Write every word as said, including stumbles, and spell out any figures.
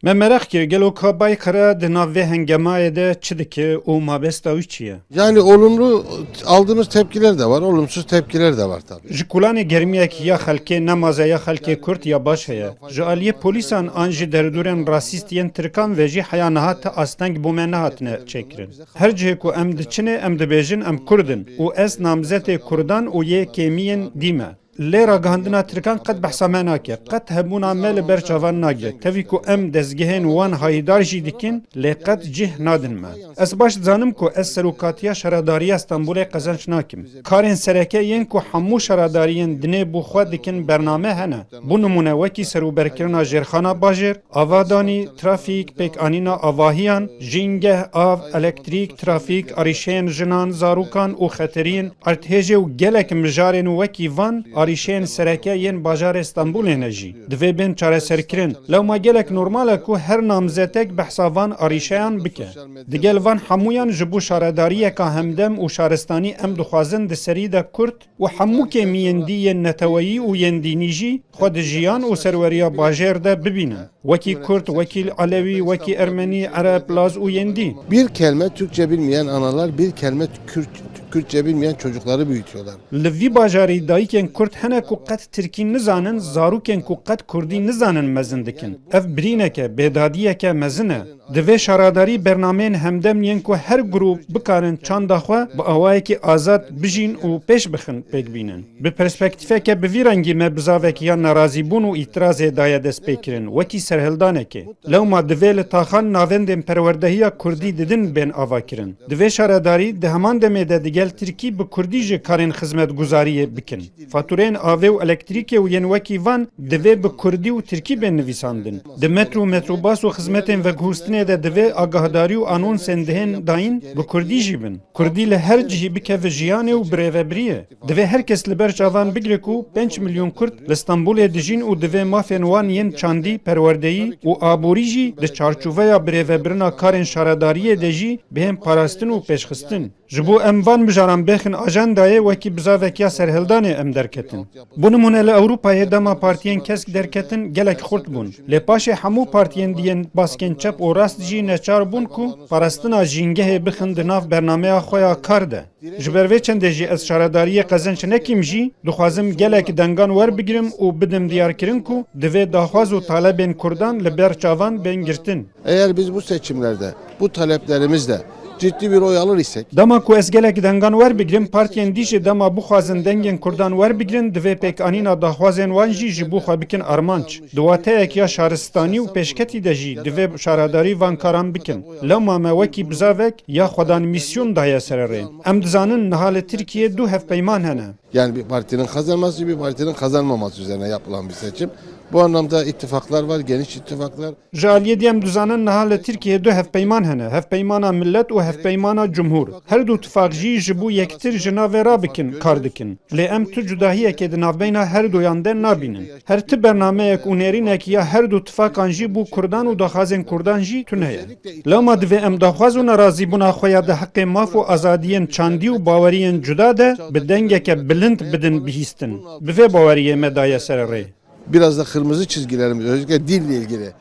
Me meraq kir, gelo ka Baykara di nav vê hengemayê de çi dike û mabesta wî çi ye? Yani olumlu aldığımız tepkiler de var, olumsuz tepkiler de var tabii. Ji kulanê germiyek ya xelkê, ne maze ya xelkê Kurd ya baş heye. Ji aliyê polîsan an jî derdorên rasîst yên Tirkan ve jî heya niha ti asteng bo me nehatine çêkirin. Her cihê ku em diçinê, em dibêjin em Kurd in û ez namzetê Kurdan û yê kêmiyên dî me. Lê ragihandina Tirkan qet behsa me nake, qet hebûna me li ber çavan nagire. Tevî ku em dezgehên wan hayîdar jî dikin, lê qet cih nadin me. Ez baş dizanim ku ez serokatiya Şaredariya Stenbolê qezenc nakim. Karên sereke yên ku hemû şaredariyên dinê bo xwe dikin bername hene. Bo nimûne wekî serûberkirina jêrxana bajêr, avadanî, trafîk, pêkanîna avahiyan, jîngeh, av, elektrîk, trafîk, arîşeyên jinan, zarokan û xeteriyên erdhêjê û gelek mijarên wekî van arîşeyên sereke yên bajarê Stenbolê ne jî. Divê bên çareserkirin. Lewma gelek normal e ku her namzetek behsa van arîşeyan bike. Digel van hemûyan ji bo şaredariyeka hemdem û şaristanî em dixwazin di serî de Kurd û hemû kêmiyên dî yên neteweyî û yên dînî jî xwe di jiyan û serweriya bajêr de bibînin. Wekî Kurd, wekî Elewî, wekî Ermenî, Ereb, Laz û yên dî. Bir kelime Türkçe bilmeyen analar, bir kelime Kürt, Kürtçe bilmeyen çocukları büyütüyorlar. Li vî bajarî dayikên Kurd hene ku qet Tirkî nizanin, zarokên ku qet Kurdî nizanin mezin dikin. Ev birîneke, bêdadiyeke mezin e. Divê şaredarî bernameyên hemdem yên ku her grûp bikarin çanda xwe bi awayekî azad bijîn û pêş bixin pêk bînin. Bi perspektîfeke bi vî rengî me bizavek ya nerazîbûn û îtirazê daye destpêkirin, wekî serhildanekê. Lewma divê li taxan navendên perwerdehiya kurdî didin bên avakirin. Divê şaredarî di heman demê de digel tirkî bi kurdî jî karên xizmetguzariyê bikin. Fatûreyên avê û elektrîkê û yên wekî van divê bi kurdî û tirkî bên nivîsandin. Di metro, metrobas û xizmetên veguhustinê de divê agahdarî û anonsên dihên dayîn bi kurdî jî bin. Kurdî li her cihî bikeve jiyanê û birêvebiriyê. Divê her kes li ber çavan bigire ku pênc milyon Kurd li Stenbolê dijîn û divê mafên wan yên çandî, perwerdeyî û aborî jî di çarçoveya birêvebirina karên şaredariyê de jî bihên parastin û pêşxistin. Ji bo em van mijaran bêxin ajandayê, wekî bizavek ya serhildanê em derketin. Bo nimûne li Ewropayê dema partiyên kesk derketin gelek xurt bûn. Lê paşê hemû partiyên diyên baskên çep û rast jî neçar bûn ku parastina jîngehê bixin di nav bernameya xwe ya kar de. Ji ber vê çendê jî ez şaredariyê qezenc nekim jî, dixwazim gelek dengan werbigirim û bidim diyarkirin ku divê daxwaz û talebên kurdan li ber çavan bên girtin. Eğer biz bu seçimlerde bu taleplerimizle ciddi bir oy alır isek, Dema ku ez gelek dengan werbigirim, partiyên dî jî dema bixwazin dengên kurdan werbigirin, divê pêkanîna daxwazên wan jî ji bo xwe bikin armanc. Di wateyek ya şaristanî û pêşketî de jî divê şaredarî van karan bikin. Lewma me wekî bizavek ya xwedan mîsyon daye ser rê. Em dizanin niha li Tirkiyê du hevpeyman hene. Yani bir partinin kazanması, bir partinin kazanmaması üzerine yapılan bir seçim. Bu anlamda ittifaklar var, geniş ittifaklar. Ji aliyê dî em dizanin niha li Tirkiyeyê du hevpeyman hene, hevpeymana Millet û hevpeymana Cumhur. Her du tifaq jî ji bo yektir ji navê rabikin kar dikin. Lê em tu cudahiyekê di navbeyna her duyan de nabînin. Her ti bernameyek û nêrînek ya her du tifakan jî bo kurdan û daxwazên kurdan jî tune ye. Lewma divê em daxwaz û nerazîbûna xwe ya di heqê maf û azadiyên çandî û baweriyên cuda de bi dengeke bilind bidin bihîstin. Bi vê baweriyê me daye ser rê. Biraz da kırmızı çizgilerimiz, özellikle dille ilgili.